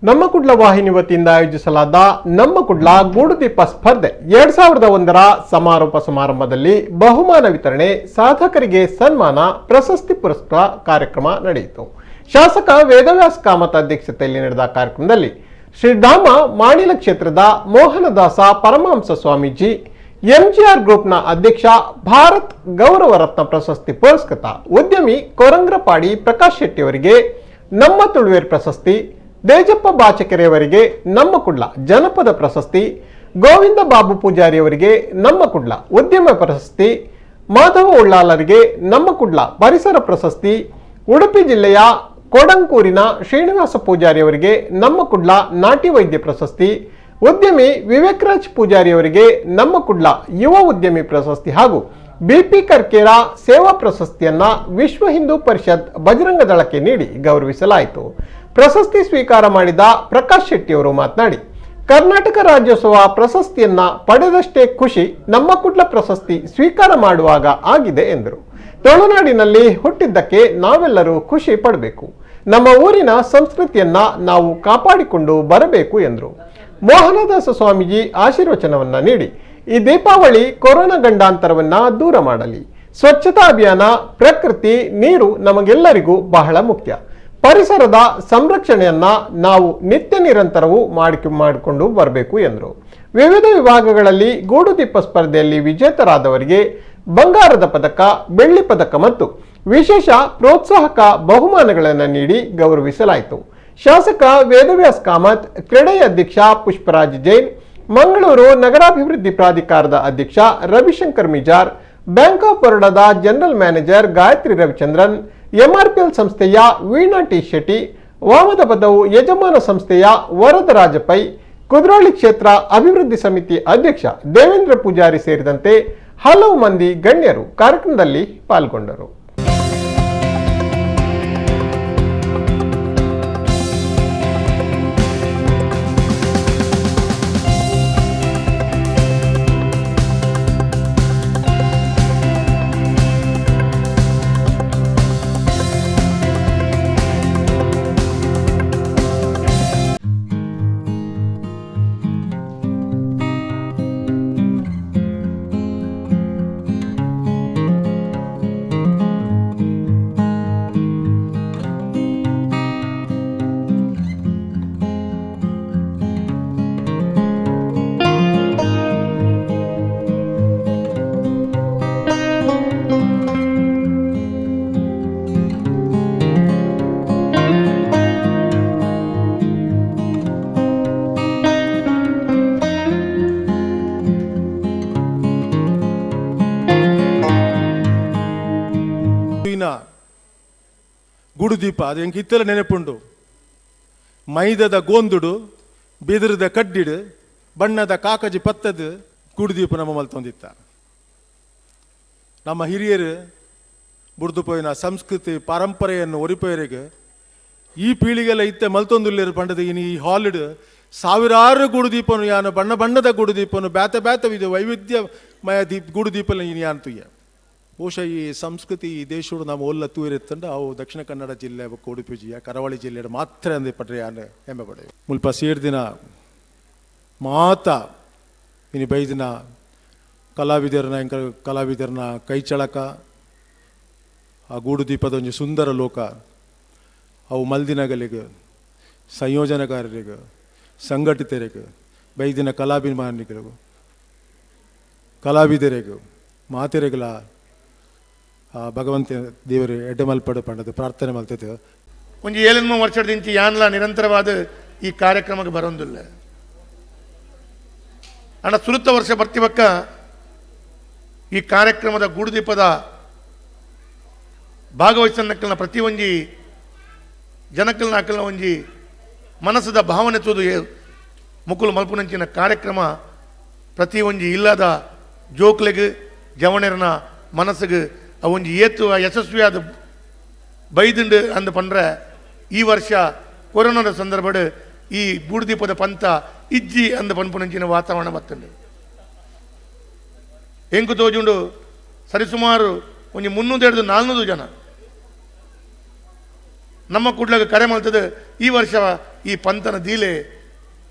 ನಮ್ಮ ಕುಡ್ಲ ವಾಹಿನಿ ವತಿಯಿಂದ ಆಯೋಜಿಸಲಾದ ನಮ್ಮ ಕುಡ್ಲ ಗೂಡುದೀಪ ಸ್ಪರ್ಧೆ 2001ರ ಸಮಾರೋಪ ಸಮಾರಂಭದಲ್ಲಿ ಬಹುಮಾನ ವಿತರಣೆ, ಸಾಧಕರಿಗೆ ಸನ್ಮಾನ, ಪ್ರಶಸ್ತಿ ಪುರಸ್ಕಾರ ಕಾರ್ಯಕ್ರಮ ನಡೆಯಿತು. ಶಾಸಕ ವೇದವ್ಯಾಸ್ ಕಾಮತ್ ಅಧ್ಯಕ್ಷತೆಯಲ್ಲಿ ನಡೆದ ಕಾರ್ಯಕ್ರಮದಲ್ಲಿ ಶ್ರೀಧಾಮ ಮಾಣಿಲ ಕ್ಷೇತ್ರದ ಮೋಹನದಾಸ ಪರಮಹಂಸ ಸ್ವಾಮೀಜಿ, ಎಂಜಿಆರ್ ಗ್ರೂಪ್ನ ಅಧ್ಯಕ್ಷ, ಭಾರತ್ ಗೌರವ ರತ್ನ ಪ್ರಶಸ್ತಿ ಪುರಸ್ಕೃತ ಉದ್ಯಮಿ ಕೊರಂಗ್ರಪಾಡಿ ಪ್ರಕಾಶ್ ಶೆಟ್ಟಿಯವರಿಗೆ ನಮ್ಮ ತುಳುವೇರ್ ಪ್ರಶಸ್ತಿ, ದೇಜಪ್ಪ ಬಾಚಕೆರೆಯವರಿಗೆ ನಮ್ಮ ಕುಡ್ಲ ಜನಪದ ಪ್ರಶಸ್ತಿ, ಗೋವಿಂದ ಬಾಬು ಪೂಜಾರಿಯವರಿಗೆ ನಮ್ಮ ಕುಡ್ಲ ಉದ್ಯಮ ಪ್ರಶಸ್ತಿ, ಮಾಧವ ಉಳ್ಳಾಲರಿಗೆ ನಮ್ಮ ಕುಡ್ಲ ಪರಿಸರ ಪ್ರಶಸ್ತಿ, ಉಡುಪಿ ಜಿಲ್ಲೆಯ ಕೋಡಂಕೂರಿನ ಶ್ರೀನಿವಾಸ ಪೂಜಾರಿಯವರಿಗೆ ನಮ್ಮ ಕುಡ್ಲ ನಾಟಿ ವೈದ್ಯ ಪ್ರಶಸ್ತಿ, ಉದ್ಯಮಿ ವಿವೇಕರಾಜ್ ಪೂಜಾರಿಯವರಿಗೆ ನಮ್ಮ ಕುಡ್ಲ ಯುವ ಉದ್ಯಮಿ ಪ್ರಶಸ್ತಿ ಹಾಗೂ ಬಿಪಿ ಕರ್ಕೇರ ಸೇವಾ ಪ್ರಶಸ್ತಿಯನ್ನು ವಿಶ್ವ ಹಿಂದೂ ಪರಿಷತ್ ಬಜರಂಗ ದಳಕ್ಕೆ ನೀಡಿ ಗೌರವಿಸಲಾಯಿತು. ಪ್ರಶಸ್ತಿ ಸ್ವೀಕಾರ ಮಾಡಿದ ಪ್ರಕಾಶ್ ಶೆಟ್ಟಿಯವರು ಮಾತನಾಡಿ, ಕರ್ನಾಟಕ ರಾಜ್ಯೋತ್ಸವ ಪ್ರಶಸ್ತಿಯನ್ನ ಪಡೆದಷ್ಟೇ ಖುಷಿ ನಮ್ಮ ಕುಡ್ಲ ಪ್ರಶಸ್ತಿ ಸ್ವೀಕಾರ ಮಾಡುವಾಗ ಆಗಿದೆ ಎಂದರು. ತುಳುನಾಡಿನಲ್ಲಿ ಹುಟ್ಟಿದ್ದಕ್ಕೆ ನಾವೆಲ್ಲರೂ ಖುಷಿ ಪಡಬೇಕು, ನಮ್ಮ ಊರಿನ ಸಂಸ್ಕೃತಿಯನ್ನ ನಾವು ಕಾಪಾಡಿಕೊಂಡು ಬರಬೇಕು ಎಂದರು. ಮೋಹನದಾಸ ಸ್ವಾಮೀಜಿ ಆಶೀರ್ವಚನವನ್ನ ನೀಡಿ, ಈ ದೀಪಾವಳಿ ಕೊರೋನಾ ಗಂಡಾಂತರವನ್ನ ದೂರ ಮಾಡಲಿ, ಸ್ವಚ್ಛತಾ ಅಭಿಯಾನ, ಪ್ರಕೃತಿ, ನೀರು ನಮಗೆಲ್ಲರಿಗೂ ಬಹಳ ಮುಖ್ಯ, ಪರಿಸರದ ಸಂರಕ್ಷಣೆಯನ್ನ ನಾವು ನಿತ್ಯ ನಿರಂತರವೂ ಮಾಡಿಕೊಂಡು ಬರಬೇಕು ಎಂದರು. ವಿವಿಧ ವಿಭಾಗಗಳಲ್ಲಿ ಗೂಡುದೀಪ ಸ್ಪರ್ಧೆಯಲ್ಲಿ ವಿಜೇತರಾದವರಿಗೆ ಬಂಗಾರದ ಪದಕ, ಬೆಳ್ಳಿ ಪದಕ ಮತ್ತು ವಿಶೇಷ ಪ್ರೋತ್ಸಾಹಕ ಬಹುಮಾನಗಳನ್ನು ನೀಡಿ ಗೌರವಿಸಲಾಯಿತು. ಶಾಸಕ ವೇದವ್ಯಾಸ್ ಕಾಮತ್, ಕ್ರೀಡೆಯ ಅಧ್ಯಕ್ಷ ಪುಷ್ಪರಾಜ್ ಜೈನ್, ಮಂಗಳೂರು ನಗರಾಭಿವೃದ್ಧಿ ಪ್ರಾಧಿಕಾರದ ಅಧ್ಯಕ್ಷ ರವಿಶಂಕರ್ ಮಿಜಾರ್, ಬ್ಯಾಂಕ್ ಆಫ್ ಬರೋಡಾದ general manager Gayathri Ravichandran, MRPL ಸಂಸ್ಥೆಯ ವೀಣಾ ಟಿ ಶೆಟ್ಟಿ, ವಾಮದಪದವು ಯಜಮಾನ ಸಂಸ್ಥೆಯ ವರದರಾಜ ಪೈ, ಕುದ್ರೋಳಿ ಕ್ಷೇತ್ರ ಅಭಿವೃದ್ಧಿ ಸಮಿತಿ ಅಧ್ಯಕ್ಷ ದೇವೇಂದ್ರ ಪೂಜಾರಿ ಸೇರಿದಂತೆ ಹಲವು ಮಂದಿ ಗಣ್ಯರು ಕಾರ್ಯಕ್ರಮದಲ್ಲಿ ಪಾಲ್ಗೊಂಡರು. ಗೂಡುದೀಪ ಅದು ಎಂಕ್ ಇತ್ತೆಲ ನೆನಪುಂಡು. ಮೈದದ ಗೋಂದುಡು, ಬಿದಿರದ ಕಡ್ಡಿಡು, ಬಣ್ಣದ ಕಾಕಜಿ ಪತ್ತದು ಗೂಡುದೀಪ ನಮ್ಮ ಮಲ್ತೊಂದಿತ್ತ. ನಮ್ಮ ಹಿರಿಯರು ಬುಡ್ದು ಪೋಯಿನ ಸಂಸ್ಕೃತಿ ಪರಂಪರೆಯನ್ನು ಒರಿಪೋಯರಿಗೆ ಈ ಪೀಳಿಗೆಲ್ಲ ಇತ್ತೆ ಮಲ್ತೊಂದುಲ್ಲೇರು ಪಂಡದ ಇನಿ ಈ ಹಾಲಿಡು ಸಾವಿರಾರು ಗೂಡುದೀಪನು ಯಾನು ಬಣ್ಣ ಬಣ್ಣದ ಗೂಡುದೀಪನು ಬ್ಯಾತೆ ಬ್ಯಾತೆ ಇದು ವೈವಿಧ್ಯಮಯ ದೀಪ ಗೂಡುದೀಪನ ಇನಿ ಯಾನ್ ತುಯ್ಯ. ಬಹುಶಃ ಈ ಸಂಸ್ಕೃತಿ ಈ ದೇಶಡು ನಾವು ಒಲ್ಲ ತೂರಿತ್ತಂಡ ಅವು ದಕ್ಷಿಣ ಕನ್ನಡ ಜಿಲ್ಲೆ ಬೊಕ್ಕ ಉಡುಪಿ ಜಿಲ್ಲೆ ಕರಾವಳಿ ಜಿಲ್ಲೆ ಮಾತ್ರ ಅಂದೆ ಪಟ್ರೆ ಯಾನು ಹೆಮ್ಮೆ ಪಡೆ. ಮುಲ್ಪ ಸೇರ್ದಿನ ಮಾತ ಇನಿ ಬೈದಿನ ಕಲಾವಿದರನ ಎಂಕ ಕಲಾವಿದರನ ಕೈಚಳಕ, ಆ ಗೂಡುದೀಪದ ಒಂಜಿ ಸುಂದರ ಲೋಕ, ಅವು ಮಲ್ದಿನಗಲಿಗೆ, ಸಂಯೋಜನಕಾರರಿಗೆ, ಸಂಘಟಿತರಿಗೆ, ಬೈದಿನ ಕಲಾಭಿಮಾನಿಗಳಿಗೂ, ಕಲಾವಿದರಿಗೂ, ಮಾತೆರೆಗಳ ಭಗವಂತ ದೇವರು ಎಡ್ಡೆ ಮಲ್ಪಡು ಪಂಡದು ಪ್ರಾರ್ಥನೆ ಮಲ್ತದ್ದು. ಒಂಜಿ 7 ವರ್ಷದಿಂಚಿ ಯಾನ್ಲ ನಿರಂತರವಾದ ಈ ಕಾರ್ಯಕ್ರಮಕ್ಕೆ ಬರೋದಿಲ್ಲ. ಅಣ್ಣ ಸುರುತ್ತ ವರ್ಷ ಬರ್ತಿಬಕ್ಕ ಈ ಕಾರ್ಯಕ್ರಮದ ಗೂಡುದೀಪದ ಭಾಗವಹಿಸನ್ನಕ್ಕಲ್ನ ಪ್ರತಿ ಒಂಜಿ ಜನಕ್ಕಲ್ನ ಅಕ್ಕಲ್ನ ಒಂಜಿ ಮನಸ್ಸದ ಭಾವನೆ ತೂದು ಮುಕುಲು ಮಲ್ಪುನಂಚಿನ ಕಾರ್ಯಕ್ರಮ ಪ್ರತಿ ಒಂಜಿ ಇಲ್ಲದ ಜೋಕ್ಲೆಗ್ ಜವಣೆರನ ಮನಸ್ಸಿಗೆ ಅವೊಂಜಿ ಏತು ಯಶಸ್ವಿಯಾದ ಬೈದುಂಡು ಅಂದು ಪಂಡ್ರೆ ಈ ವರ್ಷ ಕೊರೋನಾದ ಸಂದರ್ಭಡ್ ಈ ಗೂಡುದೀಪದ ಪಂಥ ಇಜ್ಜಿ ಅಂದು ಪನ್ಪುನಂಚಿನ ವಾತಾವರಣ ಬತ್ತುಂಡು. ಎಂಕು ತೋಜುಂಡು ಸರಿಸುಮಾರು ಒಂಜಿ 300 400 ಜನ ನಮ್ಮ ಕುಡ್ಲಗ ಕರೆ ಮಲ್ತದ ಈ ವರ್ಷ ಈ ಪಂತನ ದೀಲೆ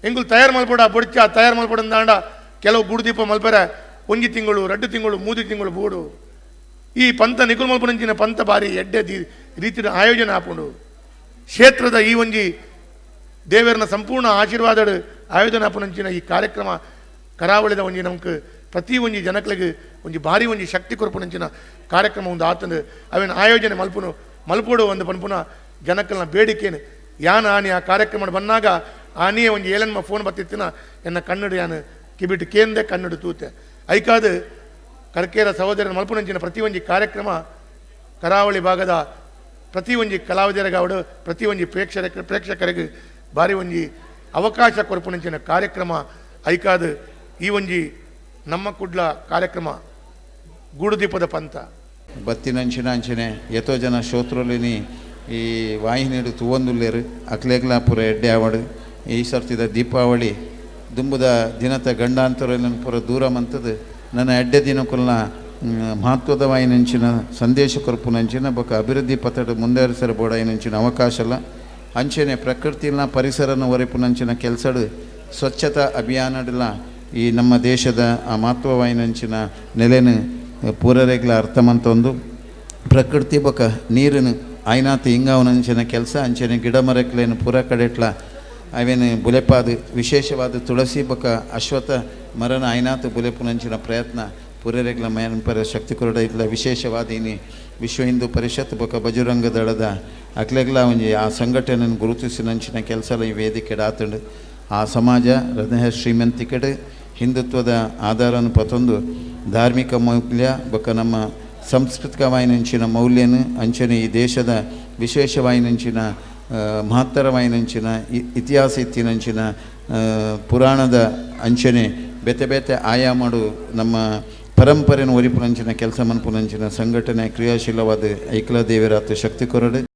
ಎಂಗುಲು ತಯಾರು ಮಲ್ಪಡ ಬೊಡ್ಚ ತಯಾರು ಮಲ್ಪಡಂದಾಂಡ ಕೆಲವು ಗುಡುದೀಪ ಮಲ್ಪೆರೆ ಒಂಜಿ ತಿಂಗಳು 2 ತಿಂಗಳು 3 ತಿಂಗಳು ಬೋಡು. ಈ ಪಂತ ನಿಕುಲ್ ಮಲ್ಪನಂಚಿನ ಪಂತ ಬಾರಿ ಎಡ್ಡೆ ರೀತಿಯ ಆಯೋಜನೆ ಆಪುಂಡು. ಕ್ಷೇತ್ರದ ಈ ಒಂಜಿ ದೇವರನ ಸಂಪೂರ್ಣ ಆಶೀರ್ವಾದ ಆಯೋಜನೆ ಆಪುನಂಚಿನ ಈ ಕಾರ್ಯಕ್ರಮ ಕರಾವಳಿದ ಒಂಜಿ ನಮಕ್ ಪ್ರತಿ ಒಂಜಿ ಜನಕ್ಲೆಗ್ ಒಂಜಿ ಭಾರಿ ಒಂಜಿ ಶಕ್ತಿ ಕೊರ್ಪುನಂಚಿನ ಕಾರ್ಯಕ್ರಮ ಒಂದು ಆತಂದು ಅವೇನು ಆಯೋಜನೆ ಮಲ್ಪುನು ಮಲ್ಪೋಡು ಒಂದು ಪನ್ಪುನ ಜನಕ್ಕಲ್ನ ಬೇಡಿಕೆನು. ಯಾನ್ ಆನಿ ಆ ಕಾರ್ಯಕ್ರಮ ಬಂದಾಗ ಆನಿಯೇ ಒಂಜಿ ಏಲನ್ಮ ಫೋನ್ ಬತ್ತಿತ್ತಿನ ಎನ್ನ ಕನ್ನಡ ಯಾನು ಕಿಬಿಟ್ಟು ಕೇಂದೆ ಕನ್ನಡ ತೂತೆ ಐಕಾದು ಕರ್ಕೇರ ಸಹೋದರನ ಮಲ್ಪುನಂಚಿನ ಪ್ರತಿ ಒಂಜಿ ಕಾರ್ಯಕ್ರಮ ಕರಾವಳಿ ಭಾಗದ ಪ್ರತಿ ಒಂಜಿ ಕಲಾವಿದರಿಗಾವಡು ಪ್ರತಿ ಒಂಜಿ ಪ್ರೇಕ್ಷಕರಿಗೆ ಭಾರಿ ಒಂಜಿ ಅವಕಾಶ ಕೊರ್ಪುನಂಚಿನ ಕಾರ್ಯಕ್ರಮ ಐಕಾದು ಈ ಒಂಜಿ ನಮ್ಮ ಕುಡ್ಲ ಕಾರ್ಯಕ್ರಮ ಗೂಡುದೀಪದ ಪಂಥ. ಬತ್ತಿನಂಚಿನ ಅಂಚನೆ ಎತೋ ಜನ ಶ್ರೋತೃಲಿನಿ ಈ ವಾಹಿನಿಡು ತುವಂದುಲ್ಲೇರು ಅಕ್ಲೇಗ್ಲಾ ಪೂರ ಎಡ್ಡೆ ಆವಡು. ಈ ಸರ್ತಿದ ದೀಪಾವಳಿ ದುಂಬುದ ದಿನತ ಗಂಡಾಂತರನ ಪೂರ ದೂರ ಮಂತದು ನನ್ನ ಎಡ್ಡೆ ದಿನಕ್ಕುಲ್ನ ಮಹತ್ವದ ವಾಯಿನಂಚಿನ ಸಂದೇಶ ಕೊರ್ಪುನಂಚಿನ ಬೊಕ ಅಭಿವೃದ್ಧಿ ಪಥಡ್ ಮುಂದುವರಿಸರ ಬೋಡಾಯಿನಂಚಿನ ಅವಕಾಶಲ್ಲ ಅಂಚನೆ ಪ್ರಕೃತಿನ ಪರಿಸರನ ಒರೆಪುನಂಚಿನ ಕೆಲಸಡು ಸ್ವಚ್ಛತಾ ಅಭಿಯಾನಡಿಲ್ಲ ಈ ನಮ್ಮ ದೇಶದ ಆ ಮಹತ್ವವಾಯಿನಂಚಿನ ನೆಲೆನು ಪೂರರೆಗ್ಲ ಅರ್ಥಮಂತೊಂದು ಪ್ರಕೃತಿ ಬೊಕ ನೀರನ್ನು ಆಯ್ನಾತ ಹಿಂಗಾವನಂಚಿನ ಕೆಲಸ ಅಂಚನೆ ಗಿಡ ಮರಕ್ಲೇನು ಪೂರ ಕಡೆಟ್ಲ ಅವೇನು ಬುಲೆಪಾದ ವಿಶೇಷವಾದ ತುಳಸಿ ಬೊಕ ಅಶ್ವತ್ಥ ಮರನ ಆಯ್ನಾತ ಬುಲೆಪುನಂಚಿನ ಪ್ರಯತ್ನ ಪೂರರೆಗ್ಲ ಮಯನ್ಪರ ಶಕ್ತಿ ಕೊರಡ ಇట్ల ವಿಶೇಷವಾದ ಇನಿ ವಿಶ್ವ ಹಿಂದೂ ಪರಿಷತ್ ಬೊಕ ಬಜರಂಗ ದಳದ ಅಕ್ಲೆಗ್ಲ ಒಂಜಿ ಆ ಸಂಘಟನೆಯನ್ನು ಗುರುತಿಸಿನಂಚಿನ ಕೆಲಸ ಈ ವೇದಿಕೆ ಆತಂಡು. ಆ ಸಮಾಜ ಹೃದಯ ಶ್ರೀಮಂತಿಕೆಡು ಹಿಂದುತ್ವದ ಆಧಾರನ ಪತೊಂದು ಧಾರ್ಮಿಕ ಮೌಲ್ಯ ಬೊಕ ನಮ್ಮ ಸಾಂಸ್ಕೃತಿಕವಾಯಿನಂಚಿನ ಮೌಲ್ಯನು ಅಂಚನೆ ಈ ದೇಶದ ವಿಶೇಷವಾಯಿನಂಚಿನ ಮಹತ್ತರವಾಯಿನಂಚಿನ ಇತಿಹಾಸ ಇತ್ತಿನಂಚಿನ ಪುರಾಣದ ಅಂಚನೆ ಬೇತೆ ಬೇತೆ ಆಯಾಮಡು ನಮ್ಮ ಪರಂಪರೆಯನ್ನು ಒರಿಪುನಂಚಿನ ಕೆಲಸ ಮನ್ಪುನಂಚಿನ ಸಂಘಟನೆ ಕ್ರಿಯಾಶೀಲವಾದ ಐಕ್ಲ ದೇವಿರಾತ್ ಶಕ್ತಿ ಕೊರಡು.